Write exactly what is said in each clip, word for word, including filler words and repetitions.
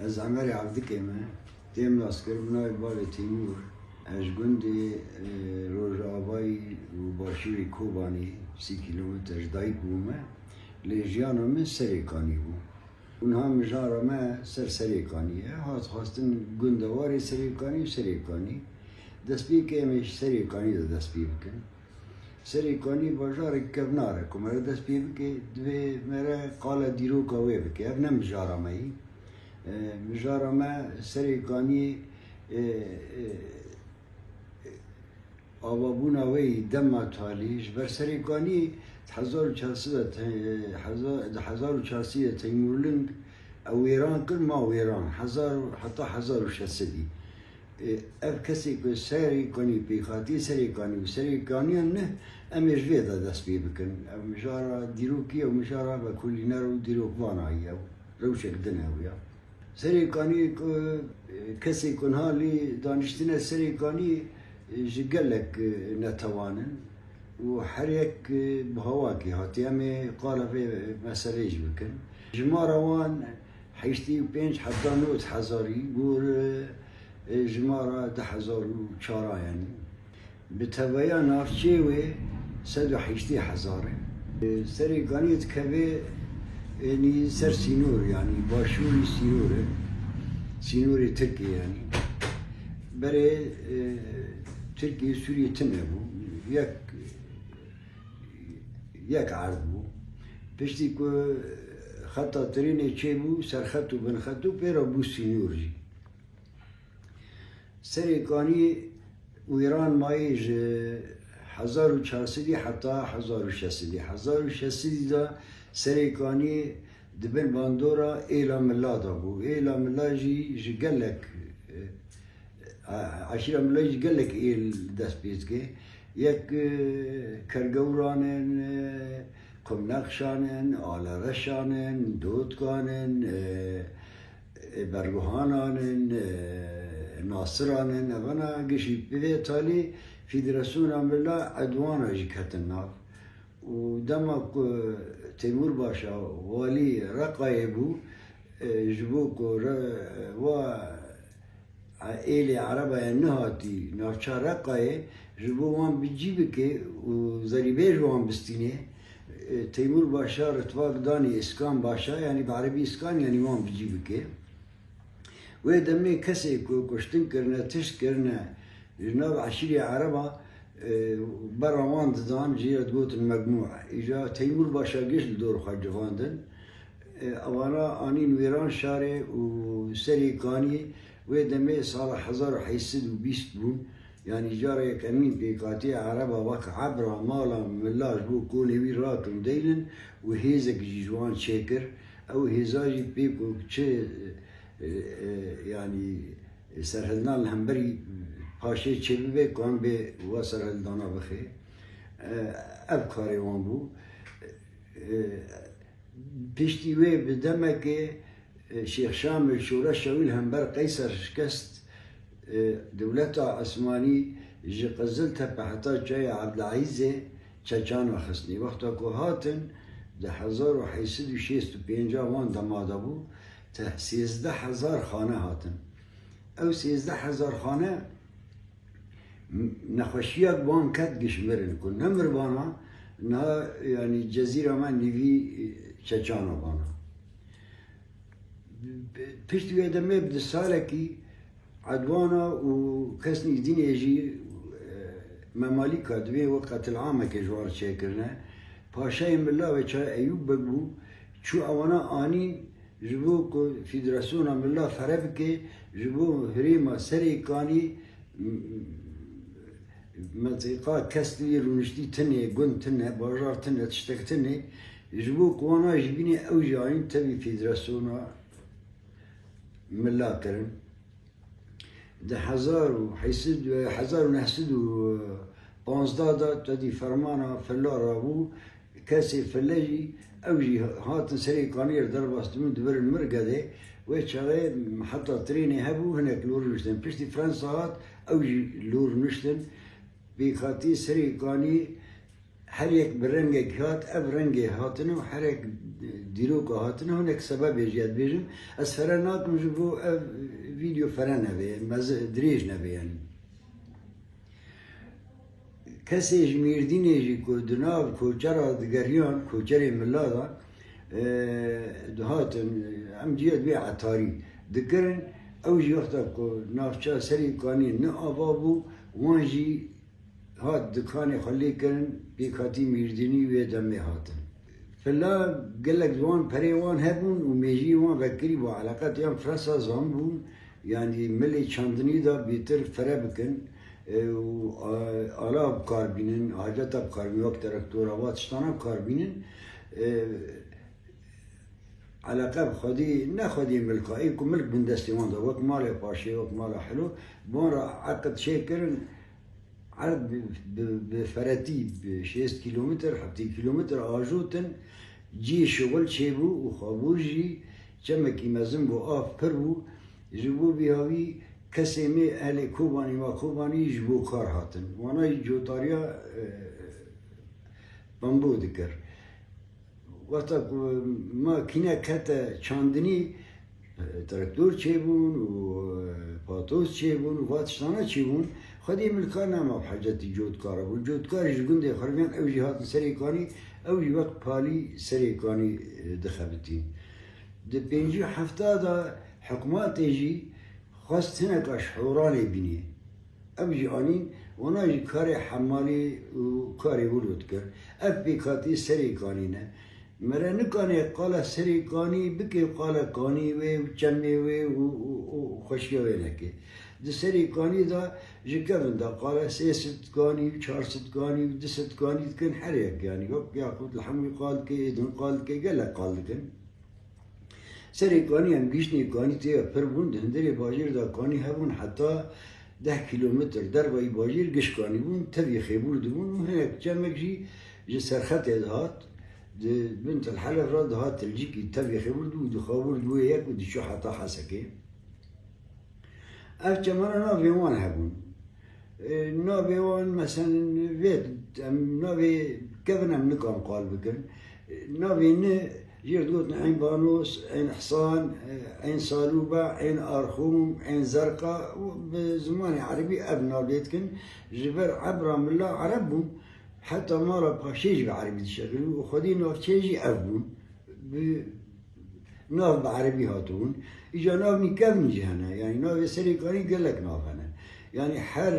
Ez Emerê Evdikê me. Têm naskir bi navê Bavê Tîmûr. Ez ji gundê, e, Rojavayî û başûrê Kobanê, sî kîlometre ji dayik bûme. Lê jiyana min Serêkanî bû. Û niha mijara me ser Serêkanî ye. Hat xwestin gundewarê Serêkanî û Serêkanî. Destpêkê em ê ji Serêkanî de dest pê bikin. Serêkanî bajarek kevnar e. Ku mere dest pê bike, divê mere qala dîroka wê bike. Ev ne mijara me yî. E, mijara me Serêkanî, e, e, avabûna wê yî dema talî. Ji ber Serêkanî hezar û çar sed de te-, hezar, di hezar û çar sed de Teymûrling ew wêran kir, ma wêran. Hezar, heta hezar û şeş sedî. E, ev kesê ku Serêkanî pêk hatiye, Serêkanî û Serêkaniyan ne, em ê ji vê de dest pê bikin. Ev mijara dîrokî, ew mijara vekolîner û dîrokvana ye, ew rewşek din e ew ya. Serêkanî ku, e, kesê ku niha lê daniştine Serêkanî, e, ji gelek, e, netewan in û her yek, e, bi hawakê hatiye. Em ê qala vê meseleyê jî bikin. Jimara wan heştê û pênc heta nod hezarî gor, e, jimara du hezar û çar yanî. Bi teveya navçeyê wê sed û heştê hezar e. E, Serêkanî dikeve, e, nî ser sînor, yanî başûrî sînor e. Sînorê Tirkiyê yanî. Berê, e, Tirkiye Sûriye tune bû. Yek, yek erd bû. Piştî ku xeta trênê çêbû, serxet û binxet û pê re bû sînor jî. Serêkanî wêran mayî ji hezar û çar sedî heta hezar û şeş sedî. Hezar û şeş sedî de Serêkanî di bin bandora Êla Mila de bû. Êla Mila jî ji gelek, e, e, eşîra Mila jî gelek êl dest pê dike. Yek, e, Kergewran in, e, Komnexşan in, Alereşan in, Dotkan in, e, e, Berguhanan in, e, Nasiran in, evana gişî. Bi vê talî Federasyona Mila Edwana jî ketin nav. Û dema ku Temûr Başa walî Reqayê bû, e, ji bo ku re-, wa êlê Erebaya nehatî navça Reqayê, ji bo wan bi cî bike û zerîbê ji wan bistîne, e, Teymûr Başa ritbak danî Îskan Başa, yanî bi erebî Îskan, yanî wan bi cî bike. Wê demê kesê ku kuştin kirine, tişt kirine, ji nav eşîrê Ereba, e, berra wan didan, jê re digotin megmû. Îja Teymûr Başa giş li dor xwe civandin. E, ewana anîn wêran şarê û Serêkanî. Wê demê sala hezar û heyt sed û bîst bû. Yanî cara yekemîn pêkhatiyê Ereba wek ebra mala mila ji bo kolê wî rakin deynin û hêzek jî ji wan çêkir. Ew hêza jî pê ku çi, e, e, yanî serhildan li hemberî paşê çêbibe, ku em bê wa serhildana bixê. E, ev karê wan bû. E, Piştî wê bi demekê, e, Şêx Şamil şoreşa wî li hember Qeyser şikest, e, dewleta Osmanî ji Qiziltepe heta çaya Ebdilezîzê çeçana xistnî. Wexta ku hatin, di hezar û heyt sed û şêst û pênc wan dema de bû, te sêzdeh hezar xane hatin. Ew sêzdeh hezar xane nexweşiya wan ket giş mirin ku nemirvana, niha, yanî, cezîra me nîvî çeçana vana. Piştî wê demê bi du salekî Edwana û kesnî dînê jî, e, memalîka divê wek qetilameke ji wan re çêkirine. Paşayê Mila wê Çar Eyûb Beg bû, çû ewana anî ji bo ku Federasyona Mila fere bike, ji bo herêma Serêkanî, m-, mentiqa kes li wî rûniştî tune, gund tune, bajar tune, tiştek tune, ji bo ku wana ji bînê ew jî anîn tevî Federasyona Mila kirin. Di hezar û heyt sed, hezar û neh sed û panzdeh de tedî fermana Filla rabû, kesê Fille jî, ew jî hatin Serêkaniyê re derbas dibûn, dibirin Mirgedê. Wê çaxê heta trênê hebû, hinek li wir rûniştin. Piştî Fransa hat, ew jî li wir rûniştin. Pêkhatî Serêkanî Her yek bi rengekî hat, ev rengê hatine û her yek dîroka hatine, hinek sebebê jî ez dibêjim. Ez fere nakim ji bo ev vîdeo fere nebe, mezi-, dirêj nebe yanî. Kesê ji Mêrdînê jî ku di nav koçera digeriyan, koçerê mila de, e, dihatin, em ciyê dibê etarî dikirin, ew jî wexta ku navça Serê Kanî ne ava bû, wan jî hat dikanê xwe lê kirin, pêkhatî Mêrdînî wê demê hatin. Fila gelek ji wan perê wan hebûn û mêjiyê wan vekirî bû, eleqet yan Fransa zanbûn, yanî milê çandinî de bêtir fere bikin, e, û, a-, ala bikar bînin, haceta bikar bînin, wek terektora, va tiştana bikar bînin. E, eleqe bi xwedî, ne xwedî milka, ê ku milk bin destê wan de, wek malê paşê, wek mala helo, bi wan re eqid çêkirin, erd bi, bi, bi feretî bi şêst kîlometr, heftê kîlometr ajotin, cihê şixul çêbû û xwebû jî çemekî mezin bû, av pir bû, ji bo vî havî kesê me ehlê Kobanî, ma Kobanî ji bo kar hatin. Wana jî cotariya, e, pembo dikir. Wexta ku makîne kete çandinî, e, traktor çêbûn û, e, patos çêbûn û va tiştana çêbûn, xwedî milka nema bi hecetî cotkara bû. Cotkar jî ji gundê xwe re viyan, ew jî hatin Serê Kanî, ew jî wek palî Serê Kanî, e, dixebitîn. Di pêncî û hefta de hikûmetê jî xwest hineka ji Hewranê bînî. Ew jî anîn, wana jî karê hemalî û karê wilo dikir. Ev pêkhatî Serê Kanî ne. Mere nikane qala Serê Kanî bike qala kanî wê û çemê wê û, û, û xweşiya wê neke. Di Serê Kanî de ji kevin de qala sê sed kanî û çar sed kanî û du sed kanî dikin her yek, yanî wek Yaqût li hemû qal dike, ê din qal dike, gelek qal dikin. Serê Kanî em gihîştinê Kanî tê pir bûn, di hundirê bajêr de kanî hebûn, heta deh kîlometr dervayî bajêr giş kanî bûn, tevî Xêbûr dibûn û hinek çemek jî ji Serxetê dihat, di bin Til Helef re dihat Tilcîkî, tevî Xêbûr dibû, dixabûr dibû yek û diçû heta Hesekê. Ev çemana navê wan hebûn. E, navê wan, meselen, vê, em navê kevin em nikan qal bikin. E, navê ne, jê re digotin Eyn Banos, Eyn Ihsan, e, Eyn Salûba, Eyn Arxûm, Eyn Zerqa, û bi zimanê erebî ev nav lê dikin. Ji ber ebra mila ereb bûn, heta mala paşê jî bi erebî dişekirin û xwedî navçeyê jî ev bûn. Bi nav bi erebî hatibûn. Îca nav nî kevnî jî hene. Yanî navê Serê Kanî gelek nav hene. Yanî her,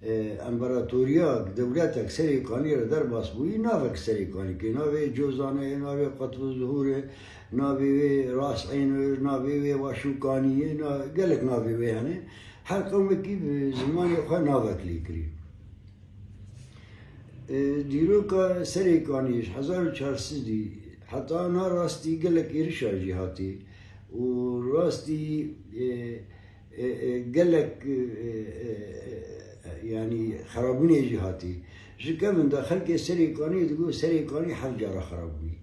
e, împaratoriya, dewletek Serê Kanî re derbas bûyî, navek Serê Kanî kê. Navê Cozanê, navê Qutb Zuhûrê, navê wê Ras Eynê, navê wê Başûkanî ye, na-, gelek navê wê hene. Her qewmekî bi zimanê xwe navek lê kirî. E, dîroka Serê Kanî ji hezar û çar sedî heta na rastî gelek êrişa jî hatî û rastî, e, e, e, gelek, e, e, e, e, yanî xerabûnê jî hatî. Ji kevin de xelkê Serê Kanî digot Serê Kanî heft cara xerab bûyî.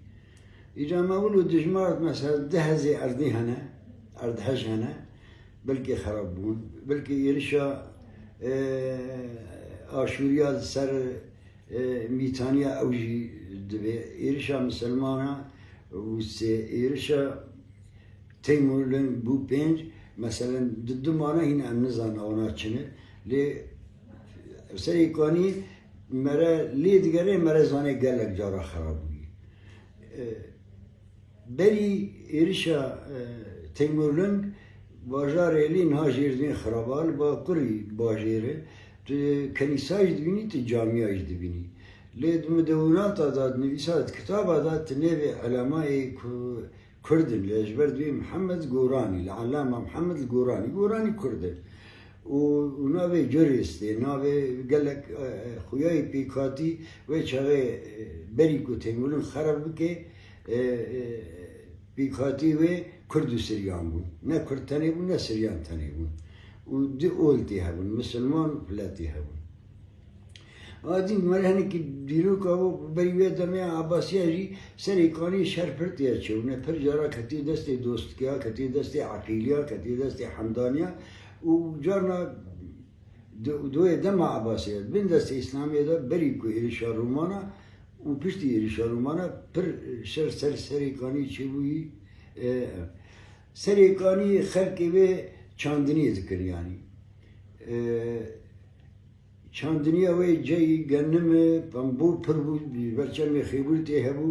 Îca me wilo dijmart, mesela, du hezê erdî hene, erdhej hene, belkî xerab bûn, belkî êrişa, e, Aşûriya li ser, e, Mîtaniya ew jî dibe. Êrişa misilmana û sê êrişa Teymurleng bû pênc, meselen, di du mane hîn em nizanin wana çi ne. Lê Serê Kanî mere lê digere, mere zanê gelek cara xerab bûyî. E, Berî êrişa, e, Teymurleng bajarê lê niha jêr dibîn xiraba, li bakurî bajêr e. Tu kenîsa jî dibînî, tu camiya jî dibînî. Lê di midewinata de, di nivîsa, di kitaba de, tu nêvê elemayê ku Kurd in, lê ji ber dibê Mihemed Goranî, li Elama Mihemed li Goranî, Goranî Kurd e. Û, û navê Curês tê, navê gelek, e, e, xuyayê pêkhatî wê çaxê, e, berî ku Teymurleng xerab bike, e, e, pêkhatî wê Kurd û Siryan bûn. Ne Kurd tenê bûn, ne Siryan tenê bûn. Û du ol tê hebûn, misilman û piletî hebûn. A dîn me hinekî dîroka bo berî wê demê Ebasiya jî Serê Kanî şer pir tê çêbûne. Pir cara ketiye destê dostikiya, ketiye destê eqîliya, ketiye destê hemdaniya û carna Di, di wê dema Ebasiyê de, bin destê Îslamiyê de berî ku êrişa Romana û piştî êrişa Romana pir şer ser Serêkanî çêbûyî. E, Serêkanî xelkê wê çandiniyê dikin yanî. E, Çandiniya wê ceyî genim e, pembû pir bû, ji ber çemê xêbûr tê hebû,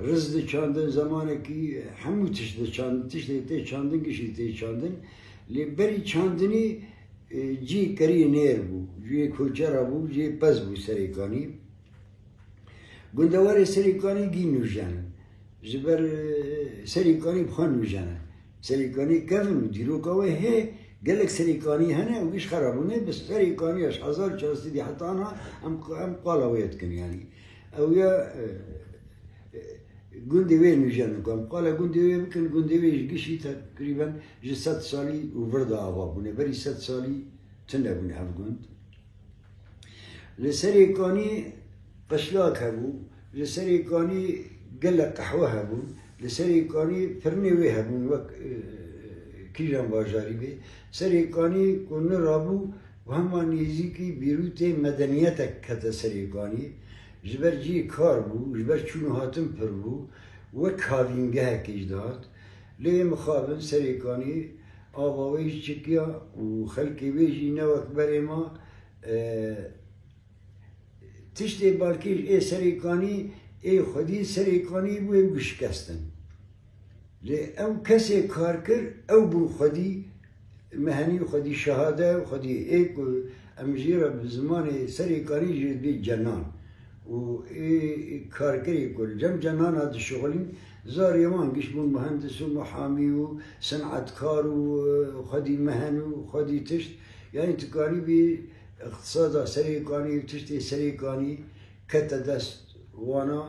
riz diçandin, zemanekî hemû tişt diçandin, tiştê tê çandin, giştî tê çandin. Lê berî çandinî, e, cî kerî nêr bû, ciyê koçera bû, ciyê pez bû Serêkanî. Gundewarê Serêkanî gî nûjen in. Ji ber, e, Serêkanî bi xwe nûjen e. Serêkanî kevin û dîroka wê hê, gelek Serêkanî hene û giş xera bûne, bi Serêkaniya ji hezar û çar sed heta niha em, em qala wê dikin yanî. Ew ya, e, e, gundê wê nûjen in. Ku em qala gundê wê bikin, gundê wê ji gişî teqrîben ji sed salî û vir de ava bûne. Berî sed salî tune bûne ev gund. Li Serêkanî qişlak hebû, li Serêkanî gelek qehwe hebûn, li Serêkanî firnê wê hebûn, wek, e, kîjan bajarî bê. Serêkanî ku nirabû û hema nêzîkî bîrûtê medeniyetek kete Serêkanî. Ji ber cihê kar bû, ji ber çûn û hatin pir bû, wek havîngehekê jî dihat. Lê mixabin Serêkanî ava wê jî çikiya û xelkê wê jî ne wek berê ma, e, tiştê balkêş ê Serêkanî, ê xwedî Serêkanî bû ê bişikestin. Lê ew kesê kar kir, ew bû xwedî mehenî, xwedî şehade, xwedî ê ku em jê re bi zimanê Serêkanî jê dibê cenan. Û ê karkerê ku li cem cenana dişixulîn, zarê wan giş bûn muhendis û muhamî û sinetkar û, e, xwedî mehen û xwedî tişt. Yanî tu karîbî iqtisada Serêkanî û tiştê Serêkanî kete dest wana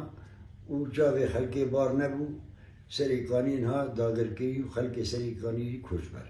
û çavê xelkê bar nebû. Serêkanî niha dagirkirî û xelkê Serêkanî koçber.